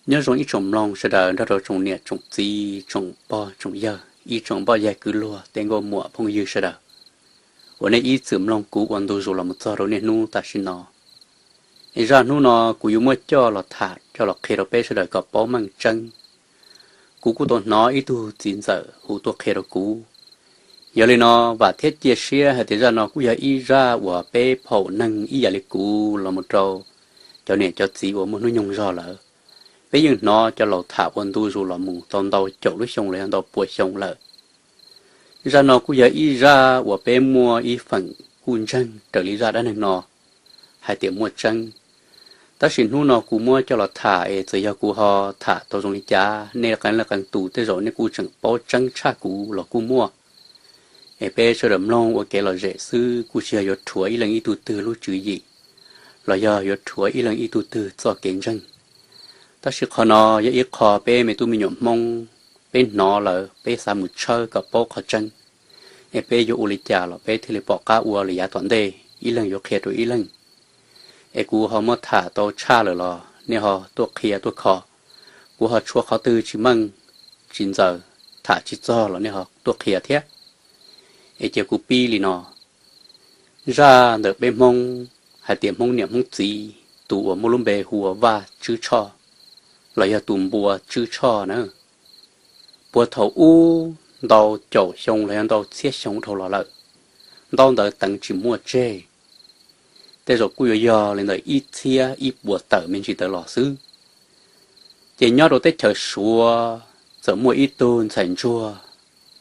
Nyob zoo ib tsoom mloog sawv daws nrog rau tsoom niam tsoom txiv tsoom pog tsoom yawg ib tsoom npoj yaig kwv luag tej nkauj muam phooj ywg sawv daws uas nej ib txwm mloog kuv ua ntu zus los mus txog rau niaj hnub tam sim no. Zaj hnub no kuv yuav muab coj los tham coj los qhia rau peb sawv daws kom paub meej tseeb. Kuv kuj tau hnov ib tug txiv ntxawm hu tuaj qhia rau kuv. Yog li no, vam thiab cia siab hais tias zaj no kuj yog ib zaj uas peb phaum neeg ib yam li kuv los mus rau cov niam cov txiv uas muaj hnub nyoog zog lawm, peb yeej hnov cov laus tham ua ntu zus los mus tau ntau caum lub xyoo los yog ntau pua xyoo lawm. Zaj no kuj yog ib zaj uas peb muaj ib feem kuj ntseeg raws li zaj dab neeg no hais tias muaj tseeb. Tab sis hnub no kuv muab coj los tham es txawm yog kuv ho tham tau zoo li cas, nej qee leej qee tus tej zaum nej kuj tseem paub tseeb tshaj kuv los kuj muaj. Es peb sawv daws mloog ua kev lom zem xwb, kuj tsis yog yuav rhuav ib leeg ib tug twg lub tswv yim los yog yuav rhuav ib leeg ib tug twg txoj kev ntseeg. Tab sis qhov no yog ib qho peb me tub me nyuam Hmoob, peb hnov lawm peb xav mus tshawb kom paub qhov tseeb, es peb yuav ua li cas los peb thiaj li pom qab ua li yav tom ntej ib leeg yuav qhia rau ib leeg. Es kuv ho muab tham tau tshaj lawm los nej ho tuaj qhia tuaj kho, kuv ho tshuav qhov twg tsis meej tsis ntxaws, tham tsis txog los nej ho tuaj qhia thiab. Es cia kuv pib li no. Zaj ntawm peb Hmoob hais tias Hmoob niam Hmoob txiv tus uas muaj lub npe hu ua Vaj Tswb Tshoj los yog tus npua Tswb Tshoj na, puag thaum ub ntau caum xyoo los yog ntau txhiab xyoo dhau los lawm, ntaub ntawv teev tsis muaj tseg, tej zaum kuj yuav yog li ntawm ib txhiab ib puas tawm me ntsis ntawd los xwb. Ces nyob rau teb chaws Suav txawm muaj ib tug ntxhais ntsuag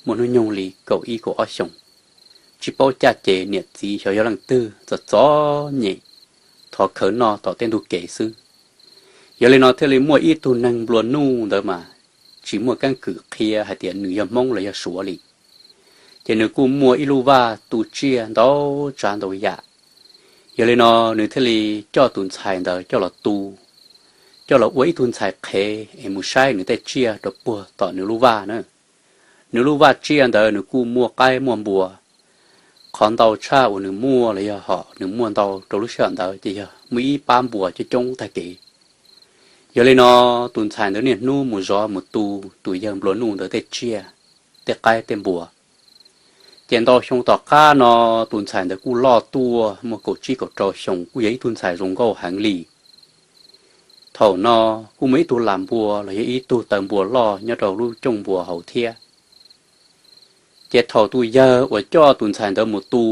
muaj hnub nyoog li kaum ib kaum ob xyoos, tsis paub caj ces niam txiv xyov yog leej twg txom txom nyem, thov khawv noj tom tej ntug kev xwb. Yog li no thiaj li muaj ib tug neeg nplua nuj ntawd mas tsis muaj keeb kwm qhia hais tias nws yog Hmoob los yog Suav li. Ces nws kuj muaj ib lub vaj tu tsiaj ntau tsav ntau yam. Yog li no nws thiaj li coj tus ntxhais ntawd coj los tu, coj los ua ib tug ntxhais qhev es mus saib nws tej tsiaj rau puag tom nws lub vaj na. Nws lub vaj tsiaj ntawd nws kuj muaj qaib muaj npua. Qhov ntau tshaj uas nws muaj los yog hom nws muaj ntau rau lub sij hawm ntawd ces yog muaj ib pab npua coob coob tag kev. Yog li no tus ntxhais ntawd niaj hnub mus zov mus tu tus yawg nplua nuj ntawd tej tsiaj, tej qaib tej npua. Ces ntau xyoo tom qab no tus ntxhais ntawd kuj loj tuaj muaj kaum tsib kaum rau xyoo, kuj yog ib tug ntxhais zoo nkauj heev li. Thaum no kuj muaj ib tug lam npua los yog ib tug taw npua loj nyob rau lub cooj npua hauv thiab. Ces thaum tus yawg uas coj tus ntxhais ntawd mus tu,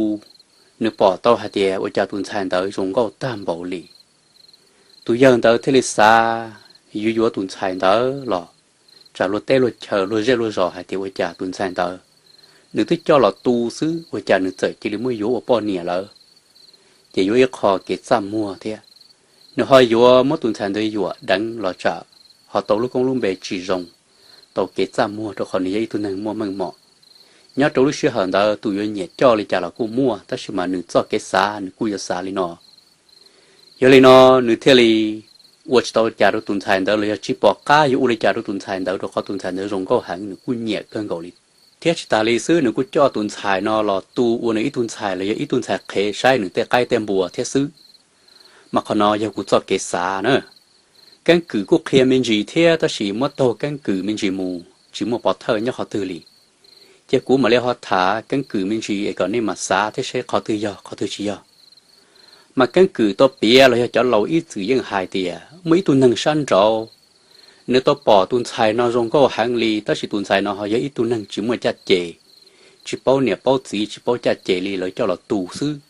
nws pom tau hais tias ua cas tus ntxhais ntawd zoo nkauj tag npaum li. Tus yawg ntawd thiaj li xav yuav yuav tus ntxhais ntawd los tsam luag teb luag chaw luag zej luag zos hais tias ua cas tus ntxhais ntawd nws twb coj los tu xwb ua cas nws txawm cia li muab yuav ua poj niam lawm. Ces yuav ib qho kev txaj muag thiab. Nws ho yuav muab tus ntxhais ntawd yuam deev los tsam ho tau lub koob lub npe tsis zoo, tau kev txaj muag rau qhov nws yog ib tug neeg muaj meej mom. Nyob rau lub sij hawm ntawd tus yuav nyiam coj li cas los kuj muaj, tab sis mas nws txoj kev xav nws kuj yuav xav li no. Yog li no nws thiaj li ua tsis tau cas rau tus ntxhais ntawd los yog tsis pom qab yuav ua li cas rau tus ntxhais ntawd rau qhov tus ntxhais ntawd zoo nkauj heev nws kuj nyiam kawg nkaus li. Thiab tsis tas li xwb nws kuj coj tus ntxhais no los tu ua nws ib tug ntxhais los yog ib tug ntxhais qhev saib nws tej qaib tej npua thiab xwb. Mas qhov no yog kuv txoj kev xav na. Keeb kwm kuj qhia me ntsis thiab tab sis muab taug keeb kwm me ntsis mus tsis muaj pov thawj nyob qhov twg li. Ces kuv mam li ho tham keeb kwm me ntsis es kom nej mam xav thiab seb qhov twg yog qhov twg tsis yog. Mas keeb kwm tau piav los yog cov laus ib txwm yeej hais tias muaj ib tug neeg sab nraud, nws tau pom tus ntxhais no zoo nkauj heev li tab sis tus ntxhais no ho yog ib tug neeg tsis muaj caj ces, tsis paub niam paub txiv tsis paub caj ces li lawv coj los tu xwb.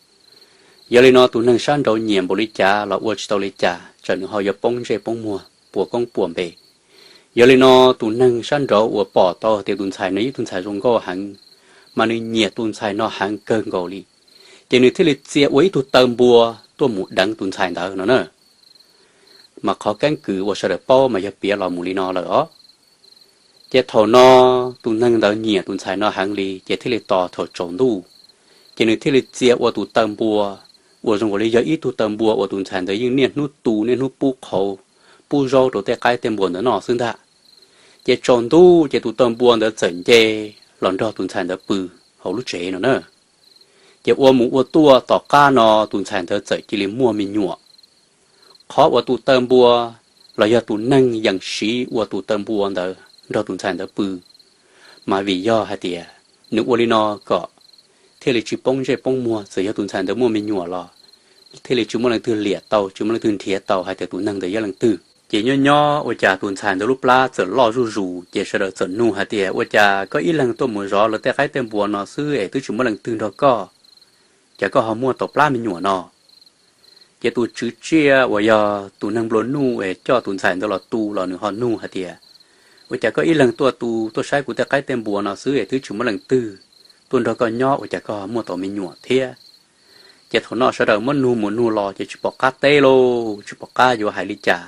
Yog li no tus neeg sab nraud nyiam npaum li cas los ua tsis tau li cas tsam nws ho yuav poob ntsej poob muag puas koob puas npe. Yog li no tus neeg sab nraud uas pom tau tias tus ntxhais no yog ib tug ntxhais zoo nkauj heev, mas nws nyiam tus ntxhais no heev kawg nkaus li, ces nws thiaj li txia ua ib tug taw npua tuaj mus deev tus ntxhais ntawd no na. Mas qhov keeb kwm uas sawv daws paub mas yog piav los mus li no lawm os. Ces thaum no tus neeg ntawd nyiam tus ntxhais no heev li ces thiaj li tos thaum tsaus ntuj, ces nws thiaj li txia ua tus taw npua uas zoo nkaus li yog ib tug taw npua uas tus ntxhais ntawd yeej niaj hnub tu niaj hnub pub qhauv, pub zaub rau tej qaib tej npua ntawd noj xwb ntag. Ces tsaus ntuj ces tus taw npua ntawd txawm nce los nrog tus ntxhais ntawd pw hauv lub tsev no na. Ces ua mus ua tuaj tom qab no tus ntxhais ntawd txawm cia li muaj me nyuam. Qhov uas tus taw npua los yog tus neeg yeem siv ua tus taw npua ntawd nrog tus ntxhais ntawd pw, mas vim yog hais tias nws ua li no kom thiaj li tsis poob ntsej poob muag, txawm yog tus ntxhais ntawd muaj me nyuam los thiaj li tsis muaj leej twg liam tau, tsis muaj leej twg nrhiav tau hais tias tus neeg ntawd yog leej twg. Ces nyob nyob ua cas tus ntxhais ntawd lub plab txawm loj zuj zus, ces sawv daws txawm nug hais tias, Ua cas koj ib leeg tuaj mus zov lawv tej qaib tej npua no xwb es twb tsis muaj leej twg nrog koj, cas koj ho muaj tau plab me nyuam no? Ces tus tswv tsiaj uas yog tus neeg nplua nuj es coj tus ntxhais ntawd los tu los nws ho nug hais tias, Ua cas koj ib leeg tuaj tu tuaj saib kuv tej qaib tej npua no xwb es twb tsis muaj leej twg tuaj nrog koj nyob, ua cas koj ho muaj tau me nyuam thiab? Ces thaum no sawv daws muab nug mus nug los ces tsis pom qab teb lauj, tsis pom qab yuav hais li cas.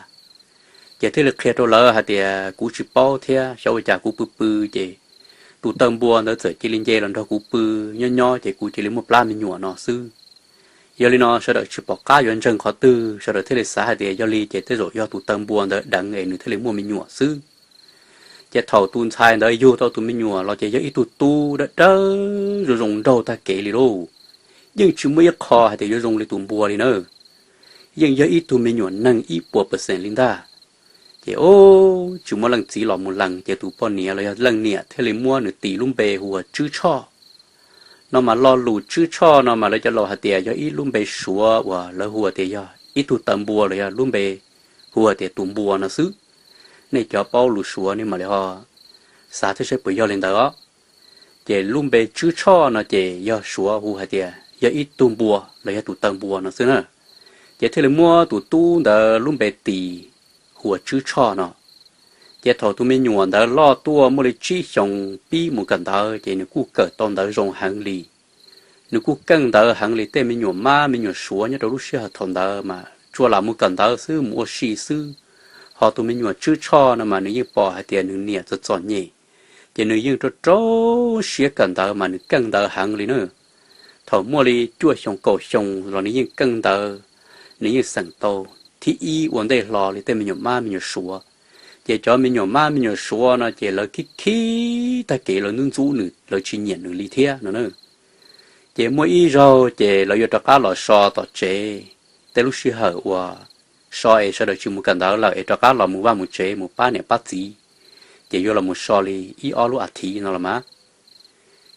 Ces thiaj li qhia rau lawv hais tias, Kuv tsis paub thiab, xyov ua cas kuv pw pw ces tus taw npua ntawd txawm cia li nce los nrog kuv pw, nyob nyob ces kuv cia li muaj plab me nyuam no xwb. Yog li no sawv daws tsis pom qab yuav ntseeg qhov twg, sawv daws thiaj li xav hais tias yog li ces tej zaum yog tus taw npua ntawd deev es nws thiaj li muaj me nyuam xwb. Ces thaum tus ntxhais ntawd yug tau tus me nyuam los ces yog ib tug tub dawb dawb zoo zoo nraug tag kev li lauj. Yeej tsis muaj ib qho hais tias yuav zoo li tus npua li na. Yeej yog ib tug me nyuam neeg ib puas percent li ntag. Ces o, tsis muaj leej txiv los mus lees, ces tus poj niam los yog leej niam thiaj li muab nws tis lub npe hu ua Tswb Tshoj. No mas lo lus Tswb Tshoj no mas lawv cov laus hais tias yog ib lub npe Suav uas lawv hu tias yog ib tug taw npua los yog lub npe hu tias tus npua no xwb. Nej cov paub lus Suav nej mam li ho xav thiab saib puas yog li ntawd os. Ces lub npe Tswb Tshoj no ces yog Suav hu hais tias yog ib tug npua los yog tus taw npua no xwb na. Ces thiaj li muab tus tub ntawd lub npe tis hu ua Tswb Tshoj no. Ces thaum tus me nyuam ntawd loj tuaj muaj li tsib xyoos pib mus kawm ntawv ces nws kuj kawm tau ntawv zoo heev li. Nws kuj keej ntawv heev li, tej me nyuam mab me nyuam suav nyob rau lub sij hawm thaum ntawd mas tsuas lam mus kawm ntawv xwb, mus ua si xwb. Ho tus me nyuam Tswb Tshoj no mas nws yeej pom hais tias nws niam txom txom nyem, ces nws yeej rau rau siab kawm ntawv mas nws keej ntawv heev li na. Thaum muaj li cuaj xyoo kaum xyoo los nws yeej keej ntawv, nws yeej xeem tau thib ib ua ntej hlo li tej me nyuam mab me nyuam suav. Ces cov me nyuam mab me nyuam suav no ces lawv khib khib tag kev, lawv ntxub ntxub nws, lawv tsis nyiam nws li thiab no na. Ces muaj ib zaug ces lawv yuav rov qab los so tom tsev, tej lub sij hawm uas so es sawv daws tsis mus kawm ntawv lawm es rov qab los mus vaj mus tsev mus pab niam pab txiv, ces yuav los mus so li ib ob lub a thiv no los mas.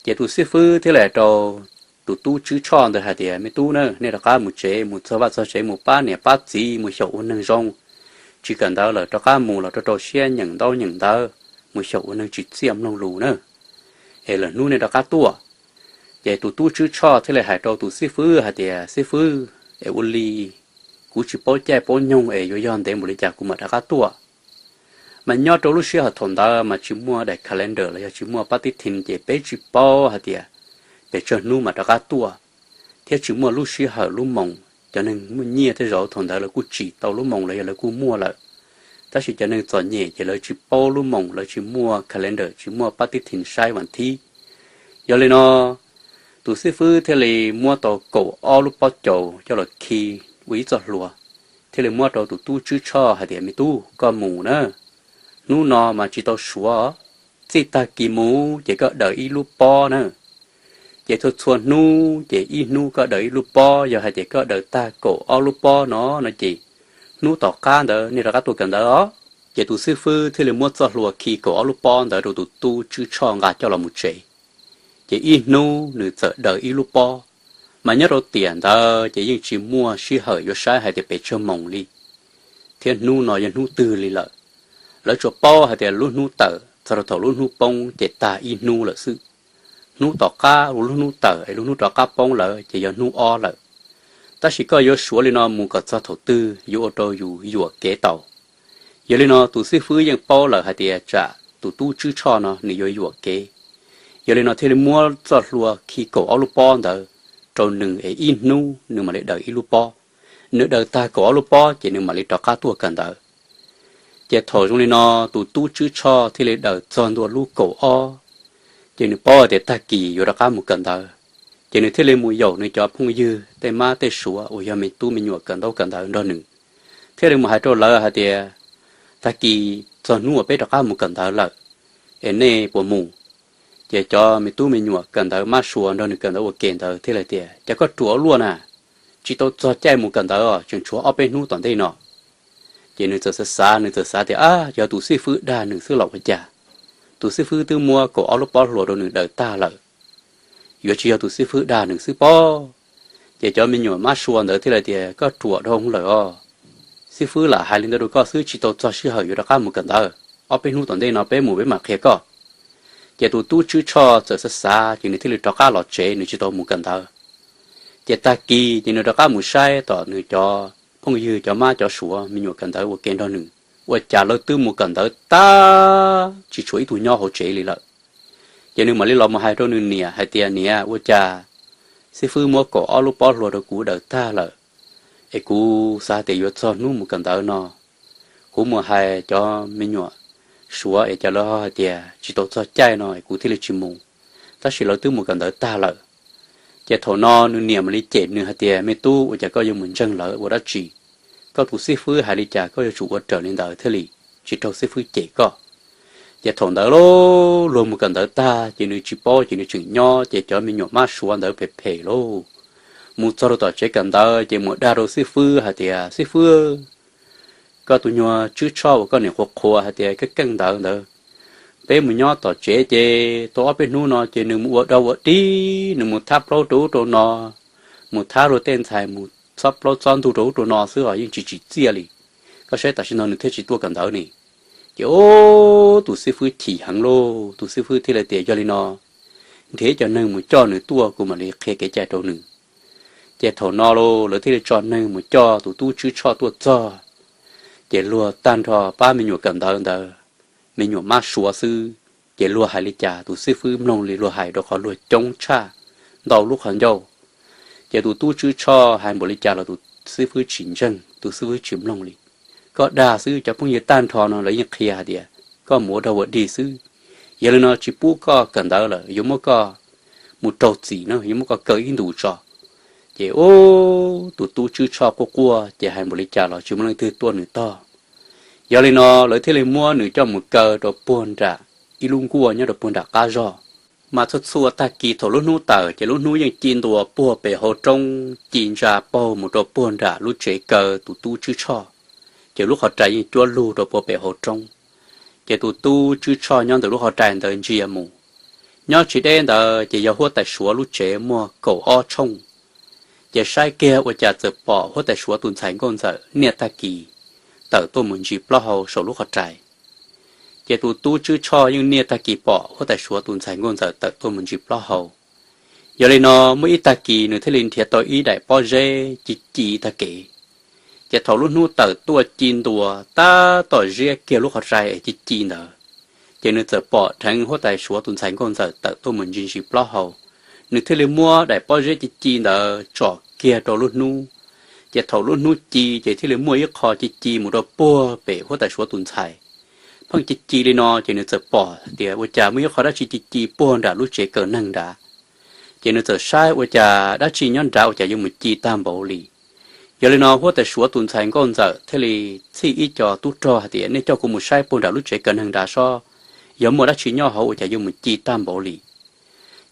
Ces tus xib fwb thiaj li hais rau tus tub Tswb Tshoj ntawd hais tias, Me tub na, nej rov qab mus tsev, mus txog vaj txog tsev mus pab niam pab txiv, mus xyaum ua neeg zoo. Tsis kawm ntawv lawm, rov qab mus los rau rau siab nyeem ntaub nyeem ntawv, mus xyaum ua neeg tsim txiaj mloog lus na, es lwm hnub nej rov qab tuaj. Ces tus tub Tswb Tshoj thiaj li hais rau tus xib fwb hais tias, Xib fwb, es ua li kuv tsis paub caij paub nyoog es yuav yog ntev npaum li cas kuv mam rov qab tuaj. Mas nyob rau lub sij hawm thaum ntawd mas tsis muaj daim calendar los yog tsis muaj pab tib thi, ces peb tsis paub hais tias pes tsawg hnub mas rov qab tuaj, thiab tsis muaj lub sij hawm lub moos. Cov neeg muaj nyiaj tej zaum thaum ntawd lawv kuj tsim tau lub moos los yog lawv kuj muaj lawm, tab sis cov neeg txom nyem ces lawv tsis paub lub moos, lawv tsis muaj calendar, tsis muaj pab tib thi saib vas thib. Yog li no tus xib fwb thiaj li muab tau kaum ob lub pob caus coj los khi ua ib txoj hlua, thiaj li muab rau tus tub Tswb Tshoj hais tias, Me tub, koj mus na, hnub no mas tsis tau suav, txij tag kis mus ces koj daws ib lub pob na. Ces txhua txhua hnub ces ib hnub koj daws ib lub pob, yog hais tias koj daws tag kaum ob lub pob no no ces hnub tom qab ntawd nej rov qab tuaj kawm ntawv os. Ces tus xib fwb thiaj li muab txoj hlua khi kaum ob lub pob ntawd rau tus tub Tswb Tshoj nqa coj los mus tsev. Ces ib hnub nws txawm daws ib lub pob, mas nyob rau tiam ntawd ces yeej tsis muaj sij hawm yuav saib hais tias pes tsawg moos li, thiab hnub no yog hnub twg li lawm. Lawv tsuas paub hais tias lub hnub tawm txog rau thaum lub hnub poob ces tag ib hnub lawm xwb. Hnub tom qab lub hnub tawm es lub hnub rov qab poob lawm ces yog hnub ob lawm. Tab sis koj yuav suav li no mus kom txog thaum twg yuav ua rau yus yuam kev tau. Yog li no tus xib fwb yeej paub lawm hais tias tsam tus tub Tswb Tshoj no nws yuav yuam kev. Yog li no thiaj li muab txoj hlua khi kaum ob lub pob ntawd rau nws es ib hnub nws mam li daws ib lub pob. Nws daws tag kaum ob lub pob ces nws mam li rov qab tuaj kawm ntawv. Ces thaum zoo li no tus tub Tswb Tshoj thiaj li daws txog ntua lub kaum ob, ces nws paub tias tag kis yuav rov qab mus kawm ntawv. Ces nws thiaj li mus yaum nws cov phooj ywg tej mab tej suav uas yog me tub me nyuam kawm ntaub kawm ntawv nrog nws, thiaj li mus hais rau lawv hais tias, Tag kis txog hnub uas peb rov qab mus kawm ntawv lawm, es nej puas mus? Ces cov me tub me nyuam kawm ntawv mab suav nrog nws kawm ntawv ua ke ntawd thiaj li tias, Cas koj ruam luaj na, tsis tau txog caij mus kawm ntawv os, tseem tshuav ob peb hnub tom ntej no. Ces nws txawm xav xav, nws txawm xav tias, Ab, yog tus xib fwb dag nws xwb los ua cas? Tus xib fwb twb muab kaum ob lub pob hluas rau nws daws tag lawm, yuav tsis yog tus xib fwb dag nws xwb pob? Ces cov me nyuam mab sua ntawd thiaj li tias, Koj ruam dhau lawm os. Xib fwb lam hais li ntawd rau koj xwb, tsis tau txog sij hawm yuav rov qab mus kawm ntawv. Ob peb hnub tom ntej no peb mus peb mam qhia koj. Ces tus tub Tswb Tshoj txawm xav xav ces nws thiaj li rov qab los tsev, nws tsis tau mus kawm ntawv. Ces tag kis ces nws rov qab mus saib tom nws cov phooj ywg cov mab cov suav me nyuam kawm ntawv ua ke nrog nws, ua cas lawv twb mus kawm ntawv tag tsis tshuav ib tug nyob hauv tsev li lawm. Ces nws mam li los mus hais rau nws niam hais tias, Niam, ua cas xib fwb muab kaum ob lub pob hluas rau kuv daws tag lawm, es kuv xav tias yuav txog hnub mus kawm ntawv no, kuv mus hais cov me nyuam suav es cas lawv ho hais tias tsis tau txog caij no es kuv thiaj li tsis mus, tab sis lawv twb mus kawm ntawv tag lawm. Ces thaum no nws niam mam li cem nws hais tias, Me tub, ua cas koj yuav mus ntseeg lawv ua dab tsi? Koj tus xib fwb hais li cas koj yuav tsum ua raws li ntawd thiaj li, tsis raug xib fwb cem koj. Ces thaum ntawd luag mus kawm ntawv tag ces nws tsis paub ces nws tseem nyob, ces cov me nyuam mab suav ntawd phem phem lauj, mus txog rau tom tsev kawm ntawv ces mus dag rau xib fwb hais tias, Xib fwb, koj tus nyuag Tswb Tshoj uas koj niam qhuas qhuas hais tias keej keej ntawd ntawd, peb mus nyob tom tsev ces tau ob peb hnub no ces nws mus ua dog ua dig, nws mus thab plaub rau ub rau no, mus thab luag tej ntxhais, mus txob plaub txob ntug rau ub rau no xwb os, yeej tsis tsim txiaj li. Koj saib tam sim no nws thiaj tsis tuaj kawm ntawv ni. Ces ub, tus xib fwb chim heev lauj, tus xib fwb thiaj li tias, Yog li no, nrhiav ib co neeg mus coj nws tuaj, kuv mam li qhia kev cai rau nws. Ces thaum no lauj, lawv thiaj li tso neeg mus coj tus tub Tswb Tshoj tuaj txog. Ces luag tag nrho pab me nyuam kawm ntawv ntawd, me nyuam mab suav xwb, ces luag hais li cas tus xib fwb mloog li luag hais, rau qhov luag coob tshaj ntau lub qhov ncauj. Ces tus tub Tswb Tshoj hais npaum li cas los tus xib fwb tsis ntseeg, tus xib fwb tsis mloog li. Koj dag xwb, cov phooj ywg tag nrho no lawv yeej qhia hais tias koj mus ua dog ua dig xwb. Yog li no tsis pub koj kawm ntawv lawm, yuav muab koj mus rau txim na, yuav muab koj kaw ib ntus tso. Ces ub, tus tub Tswb Tshoj quaj quaj ces hais npaum li cas los tsis muaj leej twg tuaj nws tog. Yog li no lawv thiaj li muab nws coj mus kaw rau puag nram ib lub nkuaj nyob rau puag nram qab zog. Mas txhua txhua tag kis thaum lub hnub tawm ces lub hnub yeej ci ntua puag pem hauv roob, ci ntsa paug mus rau puag nram lub tsev kaw tus tub Tswb Tshoj. Ces lub qhov rai yeej cuab lug rau puag pem hauv roob. Ces tus tub Tswb Tshoj nyob ntawm lub qhov rai ntawd ntsia mus. Nyob tsis deb ntawd ces yog huab tais Suav lub tsev muaj kaum ob tshooj. Ces saib kiag ua cas txawm pom huab tais Suav tus ntxhais nkauj ntxawm niaj tag kis tawm tuaj mus ntsis plaub hau saum lub qhov rai. Ces tus tub Tswb Tshoj yeej niaj tag kis pom huab tais Suav tus ntxhais nkauj ntxawm tawm tuaj mus ntsis plaub hau. Yog li no muaj ib tag kis nws thiaj li nrhiav tau ib daim pob zeb ci ci tag kev. Ces thaum lub hnub tawm tuaj ci ntua tab tom ziab kiag lub qhov rai es ci ci ntawd, ces nws txawm pom dheev huab tais Suav tus ntxhais nkauj ntxawm tawm tuaj mus ntsis ntsis plaub hau. Nws thiaj li muab daim pob zeb ci ci ntawd tsom kiag rau lub hnub. Ces thaum lub hnub ci ces thiaj li muaj ib qho ci ci mus rau puag pem huab tais Suav tus ntxhais. Pheej ci ci li no ces nws txawm pom tias ua cas muaj ib qho dab tsi ci ci puag nram lub tsev kaw neeg nrad. Ces nws txawm saib ua cas dab tsi nyob nrad ua cas yuav mus ci tag npaum li. Yog li no huab tais Suav tus ntxhais nkauj ntxawm thiaj li txhij ib co tub rog hais tias, Nej coj kuv mus saib puag nram lub tsev kaw neeg nrad seb yog muaj dab tsi nyob hauv ua cas yuav mus ci tag npaum li.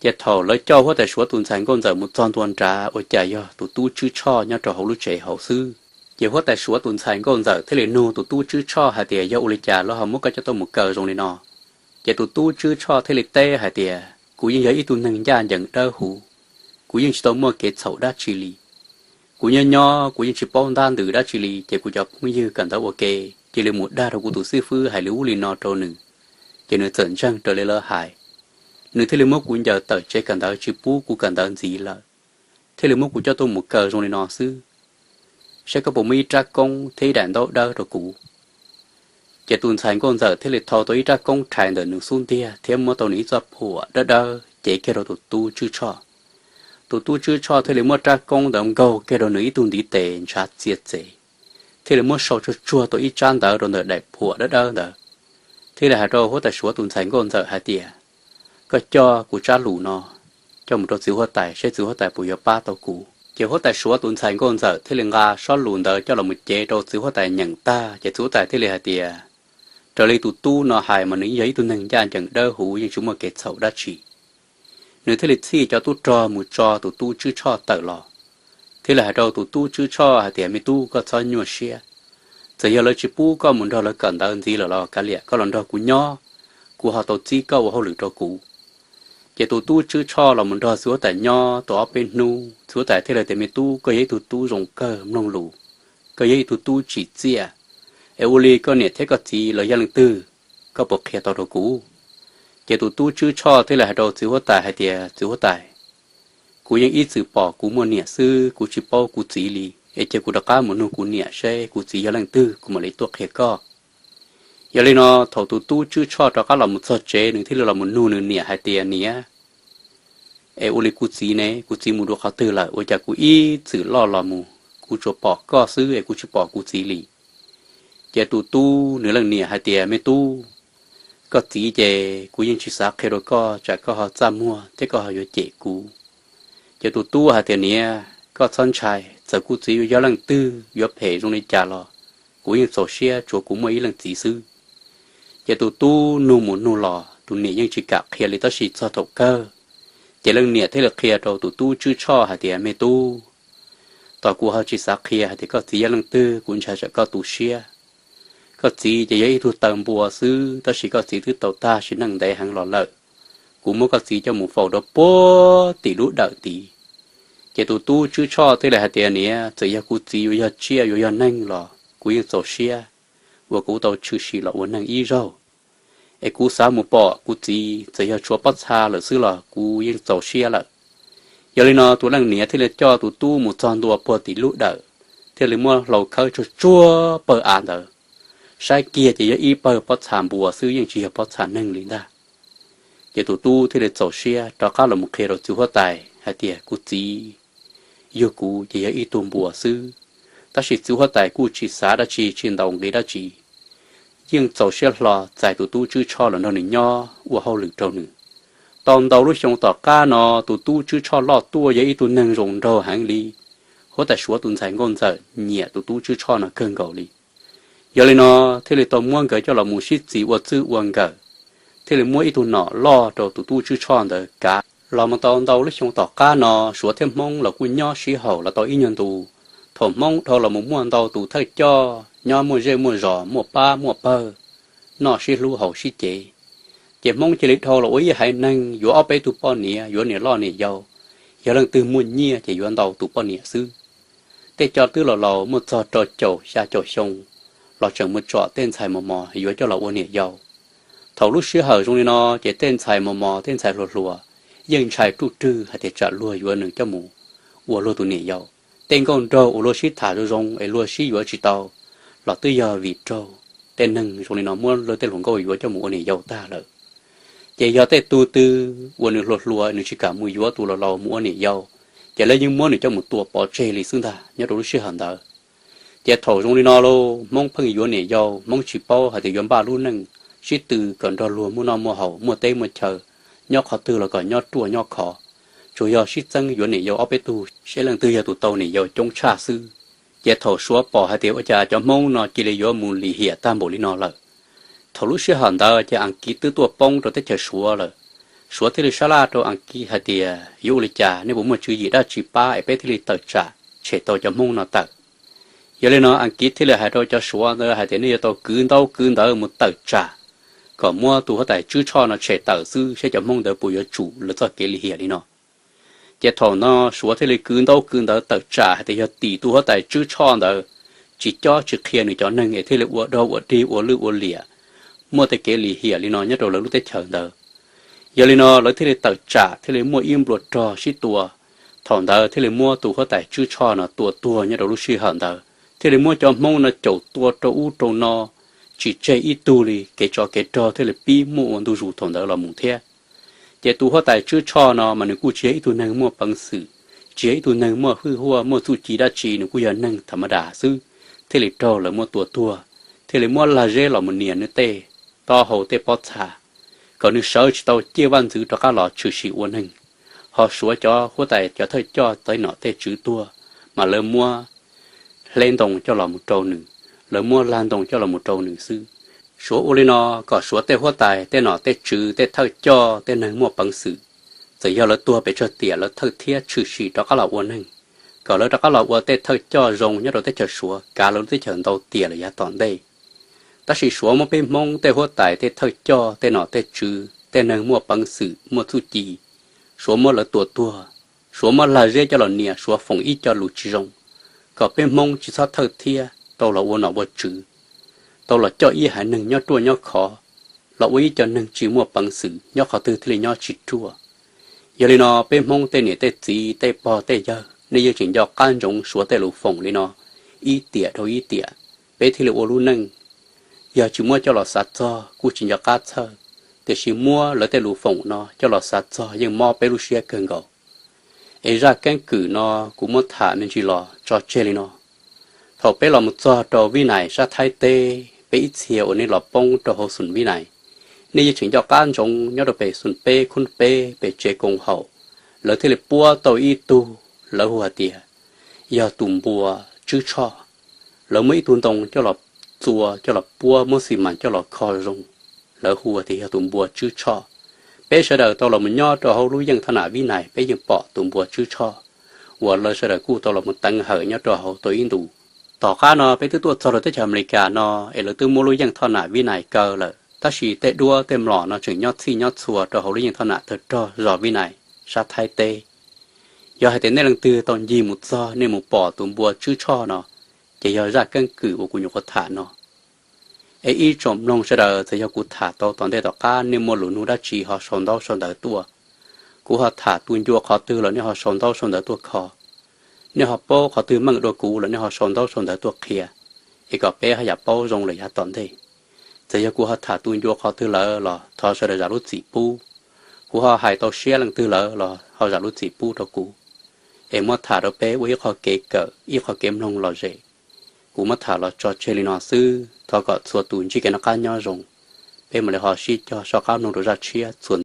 Ces thaum lawv coj huab tais Suav tus ntxhais nkauj ntxawm mus txog ntua nrad ua cas yog tus tub Tswb Tshoj nyob rau hauv lub tsev hauv xwb. Ces huab tais Suav tus ntxhais nkauj ntxawm thiaj li nug tus tub Tswb Tshoj hais tias, Yog ua li cas lawv ho muab koj coj tuaj mus kaw zoo li no? Ces tus tub Tswb Tshoj thiaj li teb hais tias, Kuv yeej yog ib tug neeg ncaj ncees dawb huv, kuv yeej tsis tau muaj kev txhaum dab tsi li. Kuv nyob nyob kuv yeej tsis paub ntab ntws dab tsi li, ces kuv cov phooj ywg kawm ntawv ua ke cia li mus dag rau kuv tus xib fwb hais li ub li no rau nws, ces nws txawm ntseeg raws li lawv hais. Nws thiaj li muab kuv ncaws tawm tsev kawm ntawv tsis pub kuv kawm ntawv ntxiv lawm, thiaj li muab kuv coj tuaj mus kaw zoo li no xwb. Saib koj puas muaj ib rab koob thiab ib daim ntaub dawb rau kuv. Ces tus ntxhais nkauj ntxawm thiaj li thau tau ib rab koob rhais ntawm nws xub ntiag thiab muab tau nws ib txoj phuam dawb dawb cev kiag rau tus tub Tswb Tshoj. Tus tub Tswb Tshoj thiaj li muab rab koob ntawd nkaug kiag rau nws ib tug ntiv tes ntshav txia txev, thiaj li muab sau tsuag tsuag tau ib tsab ntawv rau ntawm daim phuam dawb dawb ntawd, thiaj li hais rau huab tais Suav tus ntxhais nkauj ntxawm hais tias, Koj coj kuv tsab lus no coj mus rau txiv huab tais, saib txiv huab tais puas yuav pab tau kuv. Ces huab tais Suav tus ntxhais nkauj ntxawm thiaj li nqa sob lus ntawd coj los mus cev rau txiv huab tais nyeem tag, ces txiv huab tais thiaj li hais tias, Raws li tus tub no hais mas nws yeej yog ib tug neeg ncaj ncees dawb huv, yeej tsis muaj kev txhaum dab tsi. Nws thiaj li txhij cov tub rog mus tso tus tub Tswb Tshoj tawm los, thiaj li hais rau tus tub Tswb Tshoj hais tias, Me tub, koj txhob nyuaj siab. Txawm yog lawv tsis pub koj mus nrog lawv kawm ntawv ntxiv lawm los kav liam, koj los nrog kuv nyob, kuv ho tau txib koj ua hauj lwm rau kuv. Ces tus tub Tswb Tshoj los mus nrog txiv huab tais nyob tau ob peb hnub, txiv huab tais thiaj li tias, Me tub, koj yog ib tug tub zoo kawg mloog lus, koj yog ib tug tub tsim txiaj, es ua li koj niam thiab koj txiv lawv yog leej twg, koj puas qhia tau rau kuv? Ces tus tub Tswb Tshoj thiaj li hais rau txiv huab tais hais tias, Txiv huab tais, kuv yeej ib txwm pom kuv muaj niam xwb, kuv tsis paub kuv txiv li, es cia kuv rov qab mus nug kuv niam seb kuv txiv yog leej twg, kuv mam li tuaj qhia koj. Yog li no, thaum tus tub Tswb Tshoj rov qab los mus txog tsev, nws thiaj li los mus nug nws niam hais tias, Niam, es ua li kuv txiv ne, kuv txiv mus dua qhov twg lawm? Ua cas kuv ib txwm loj los mus kuv tsuas pom koj xwb es kuv tsis pom kuv txiv li? Ces tus tub nws leej niam hais tias, Me tub, koj txiv ces kuv yeej tsis xav qhia rau koj, tsam koj ho txaj muag thiab koj ho yuav cem kuv. Ces tus tub hais tias, Niam, koj txhob ntshai, txawm kuv txiv yuav yog leej twg, yuav phem zoo li cas los kuv yeej txaus siab, tsuav kuv muaj ib leej txiv xwb. Ces tus tub nug mus nug los, tus niam yeej tsis kam qhia li, tab sis txog thaum kawg, ces leej niam thiaj li qhia rau tus tub Tswb Tshoj hais tias, Me tub, tos kuv ho tsis xav qhia hais tias koj txiv yog leej twg, kuv ntshai tsam koj tu siab. Koj txiv ces yog ib tug taw npua xwb, tab sis koj txiv twb tau tag sim neej ntev heev los lawm. Kuv muab koj txiv coj mus faus rau puag tim lub dawm tid. Ces tus tub Tswb Tshoj thiaj li hais tias, Niam, txawm yog kuv txiv yuav yog tsiaj yuav yog neeg los kuv yeej txaus siab uas kuv tau tshwm sim los ua neeg ib zaug. Es kuv xav mus pom kuv txiv, txawm yog tshuav pob txha lawm xwb los kuv yeej txaus siab lawm. Yog li no tus leej niam thiaj li coj tus tub mus txog ntua puag tim lub dawm, thiaj li muab hlau khawb tsuag tsuag pawg av ntawd. Saib kiag ces yog ib pawg pob txha npua xwb, yeej tsis yog pob txha neeg li ntag. Ces tus tub thiaj li txaus siab rov qab los mus qhia rau txiv huab tais hais tias, Kuv txiv yug kuv ces yog ib tug npua xwb. Tab sis txiv huab tais kuj tsis xav dab tsi, tsis ntaus nqi dab tsi, yeej txaus siab hlo txais tus tub Tswb Tshoj los nrog nws nyob ua hauj lwm rau nws. Tau ntau lub xyoo tom qab no, tus tub Tswb Tshoj loj tuaj yog ib tug neeg zoo nraug heev li. Huab tais Suav tus ntxhais nkauj ntxawm nyiam tus tub Tswb Tshoj no kawg nkaus li. Yog li no, thiaj li tau muab nkawd coj los mus sib txis ua txwj ua nkawm, thiaj li muab ib tug nom loj rau tus tub Tswb Tshoj ntawd kav. Los mus tau ntau lub xyoo tom qab no, Suav thiab Hmoob los kuj nyob sib haum los tau ib nyuag ntu. Thaum Hmoob dhau los mus muaj ntau tus thawj coj nyob muaj zej muaj zos, muaj pab muaj pawg, noj sib hlub haus sib cev, ces Hmoob cia li dhau los ua ib haiv neeg yuav ob peb tug poj niam, yuav niam loj niam yau, yog leej twg muaj nyiaj ces yuav ntau tus poj niam xwb. Tej coj twb laus laus muaj txog rau caum xya caum xyoo los tseem mus tsom tej ntxhais mos mos yuav coj los ua niam yau. Thaum lub sij hawm zoo li no ces tej ntxhais mos mos, tej ntxhais hluas hluas yeej ntshai ruj rwg hais tias tsam luag yuav nws coj mus ua luag tus niam yau. Tej nkauj nraug uas luag sib tham zoo zoo es luag sib yuav tsis tau los twb yog vim raug tej neeg zoo li no muab luag tej hluas nkauj yuav coj mus ua niam yau tag lawm. Ces yog tej tug twg uas nws hluas hluas nws tsis kam mus yuav tus laus laus mus ua niam yau, ces lawv yeej muab nws coj mus tua pov tseg li xwb ntag nyob rau lub sij hawm ntawd. Ces thaum zoo li no lauj, Hmoob pheej yuav niam yau, Hmoob tsis paub hais tias yuav npaj lub neej sib tw kom nrog luag muaj noj muaj haus, muaj teb muaj chaw, nyob qhov twg los kom nyob ruaj nyob khov. Tsuas yog sib txeeb yuav niam yau ob peb tug seb leej twg yog tus tau niam yau coob tshaj xwb. Ces thaum Suav pom hais tias ua cas cov Hmoob no cia li yuav mus lim hiam tag npaum li no lawm, thaum lub sij hawm ntawd ces Askiv twb tuaj poob rau teb chaws Suav lawm. Suav thiaj li sab laj rau Askiv hais tias, Yuav ua li cas, nej puas muaj tswv yim dab tsi pab es peb thiaj li tawm tsam tshem tau cov Hmoob no tawm? Yog li no Askiv thiaj li hais rau cov Suav ntawd hais tias, Nej yuav tau kwv ntaub kwv ntawv mus tawm tsam kom muab tus huab tais Tswb Tshoj no tshem tawm xwb, seb cov Hmoob ntawd puas yuav tsum lawv txoj kev lim hiam li no. Ces thaum no Suav thiaj li kwv ntaub kwv ntawv tawm tsam hais tias yog tim tus huab tais Tswb Tshoj ntawd tsis cob tsis qhia nws cov neeg es thiaj li ua dog ua dig ua lwj ua liam, muaj tej kev lim hiam li no nyob rau lawv lub teb chaws ntawd. Yog li no lawv thiaj li tawm tsam thiaj li muaj ib nplua rog sib tua. Thaum ntawd thiaj li muab tus huab tais Tswb Tshoj no tua tuag nyob rau lub sij hawm ntawd, thiaj li muab cov Hmoob no caum tua rau ub rau no, tsis tseg ib tug li. Kev tsov kev rog thiaj li pib muaj ua ntu zus thaum ntawd los mus thiab. Ces tus huab tais Tswb Tshoj no mas nws kuj tsis yog ib tug neeg muaj peev xwm, tsis yog ib tug neeg muaj hwj huaj muaj txuj ci dab tsi, nws kuj yog neeg tham ma das xwb, thiaj li raug lawv muab tua tuag, thiaj li muab lag zeb los mus nias nws tej taub hau tej pob txha, kom nws sawv tsis tau ciaj vaj ntxwv rov qab los tshwm sim ua neeg. Ho Suav cov huab tais cov thawj coj tej nom tej tswv tuag, mas lawv muab hleb ntoo coj los mus rau nws, lawv muab lag ntoo coj los mus rau nws xwb. Suav ua li no kom Suav tej huab tais tej nom tej tswv tej thawj coj tej neeg muaj peev xwm, txawm yog lawv tuag pes tsawg tiam lawv thawj thiab tshwm sim rov qab los ua neeg, kom lawv rov qab los ua tej thawj coj zoo nyob rau teb chaws Suav kav lawv lub teb chaws ntau tiam lawm yav tom ntej. Tab sis Suav muab peb Hmoob tej huab tais, tej thawj coj, tej nom tej tswv, tej neeg muaj peev xwm muaj txuj ci, Suav muab lawv tua tuag. Suav muab lag zeb coj los nias, Suav foom ib co lus tsis zoo, kom peb Hmoob tsis txhob thawj thiab tau los ua nom ua tswv, tau los coj ib haiv neeg nyob ruaj nyob khov, los ua ib co neeg tsis muaj peev xwm, nyob qhov twg thiaj li nyob tsis ruaj. Yog li no peb Hmoob tej niam tej txiv, tej pog tej yawg, nej yeej tseem nco qab ntsoov Suav tej lus foom li no ib tiam dhau ib tiam, peb thiaj li ua lub neej. Yog tsis muab coj los xav txog kuj tsis nco qab txhawj, tiam sis muab lawv tej lus foom no coj los xav txog yeej mob peb lub siab kawg nkaus. Es zaj keeb kwm no kuv muab tham me ntsis los tso tseg li no. Thaum peb los mus txog rau Vib Nais sab Thaib teb, peb ib txhia uas nej los poob rau hauv xoom Vib Nais, nej yeej tseem nco qab ntsoov nyob rau pem xoom peb khub peb pem tsev koom haum, lawv thiaj li puab tau ib tug, lawv hu hais tias yog tus npua Tswb Tshoj. Lawv muab ib tug ntoo coj los txua, coj los puab, muab xi mas coj los kho zoo, lawv hu hais tias yog tus npua Tswb Tshoj. Peb sawv daws tau los mus nyob rau hauv lub yeej thoj nam Vib Nais, peb yeej pom tus npua Tswb Tshoj uas lawv sawv daws kuj tau los mus teev hawm nyob rau hauv tau ib ntus. Tom qab no peb twb tuaj txog rau teb chaws Amelikas no, es lawv twb muab lub yeej thoj nam Vib Nais kaw lawm, tab sis tej duab tej mlom no tseem nyob txhij nyob txhua rau hauv lub yeej thoj nam tawg rog zos Vib Nais sab Thaib teb. Yog hais tias nej leej twg tau ncig mus txog, nej mus pom tus npua Tswb Tshoj no, ces yog zaj keeb kwm uas kuv nyuam qhuav tham no. Es ib tsoom mloog sawv daws, txawm yog kuv tham tau tom ntej tom qab nej muaj lus nug dab tsi ho sau ntaub sau ntawv tuaj. Kuv ho tham tu ncua qhov twg los nej ho sau ntaub sau ntawv tuaj kho. Nej ho paub qhov twg meej dua kuv los nej ho sau ntaub sau ntawv tuaj qhia, es kom peb haj yam paub zoo lawm yav tom ntej. Txawm yog kuv ho tham tu ncua qhov twg lawm los thov sawv daws zam lub txim pub. Kuv ho hais tau siab leej twg lawm los ho zam lub txim pub rau kuv. Es muab tham rau peb ua ib qho kev kawm, ib qho kev mloog lom zem. Kuv muab tham los tso tseg li no xwb, thov kom txhua tus ntsib kev noj qab nyob zoo. Peb mam li ho sib cog soj qab mloog rau zaj tshiab txuas